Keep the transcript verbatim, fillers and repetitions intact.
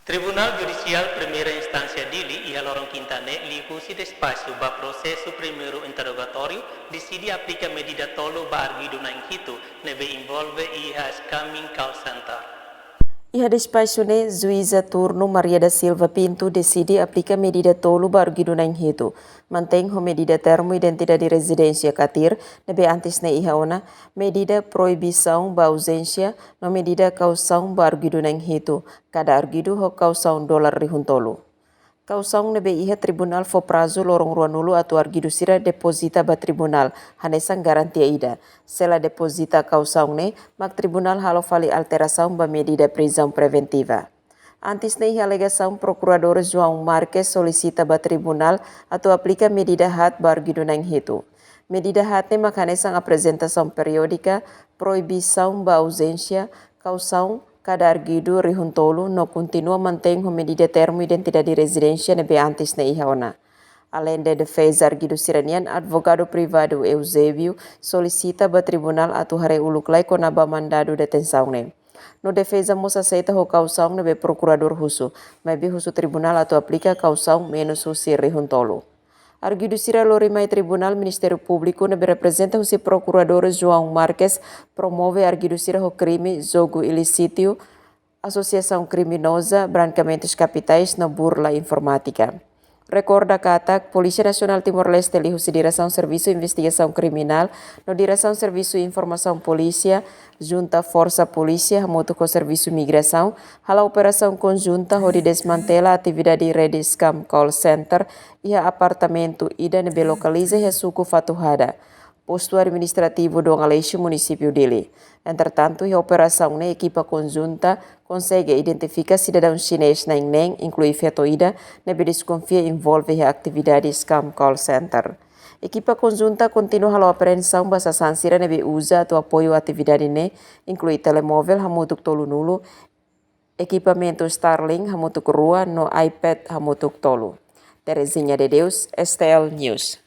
Tribunál Judisiál Primeira Instánsia Dili iha loron Kinta ne'e liuhusi despaxu ba prosesu primeiru interrogatóriu deside aplika medida tolu ba arguidu na'in-hitu ne'ebé envolve iha scamming call center. Iha despaxu ne'e, juíza turnu Maria da Silva Pinto deside aplika medida tolu ba arguidu na'in-hitu, mantein ho medida termu identidade rezidénsia katir ne'ebé antes ne'e iha ona, medida proibisaun ba auzénsia, no medida kausaun ba arguidu na'in-hitu, kada arguidu ho kausaun dolar rihun tolu. Kausaun ne'ebé iha, tribunál fó prazu loron ruanulu atu arguidu sira depozita ba tribunál hanesan garantia ida. Se la depozita kausaun ne'e, mak tribunál halo fali alterasaun ba medida prizaun preventiva. Antes ne'e, iha alegasaun, Prokuradór João Marques solisita ba tribunál atu aplika medida haat ba arguidu na'in-hitu. Medida haat ne'e mak hanesan aprezentasaun periódika, proibisaun ba auzénsia, kausaun kada arguidu rihun tolu, no kontinua mantein ho medida termu identidade rezidénsia ne'ebé antes ne'e iha ona. Aleinde defeza arguidu sira-nian, advogadu privadu Eusébio solisita ba tribunál atu haree uluk lai kona-ba mandadu detensaun ne'e. No defeza mós aseita ho kausaun ne'ebé prokuradór husu, maibé husu tribunál atu aplika kausaun menus husi rihun tolu. Arguidu sira lori mai tribunál, Ministériu Públiku ne'ebé reprezenta husi Prokuradór João Marques promove arguidu sira ho krime jogu ilísitu, asosiasaun kriminoza, brankeamentus kapitais no burla informátika. Rekorda katak, Polísia Nasionál Timor-Leste liuhusi Diresaun Servisu Investigasaun Kriminál no Diresaun Servisu Informasaun Polísia, junta forsa polísia hamutuk ho Servisu Migrasaun, hala'o operasaun konjunta hodi desmantela atividade rede scam call center iha apartamentu ida ne'ebé lokaliza iha suku Fatuhada, Postu Administrativu Dom Aleixo, Munisípiu Dili. Entretantu, iha operasaun ne'e ekipa konjunta konsege identifika sidadaun xinés na'in-neen, inklui feto ida, ne'ebé deskonfia envolve iha atividade scam call center. Ekipa konjunta kontinua halo apreensaun ba sasán sira ne'ebé uza atu apoiu atividade ne'e, inklui telemovel hamutuk tolunulu, ekipamentu Starlink hamutuk rua no iPad hamutuk tolu. Terezinha de Deus, S T L News.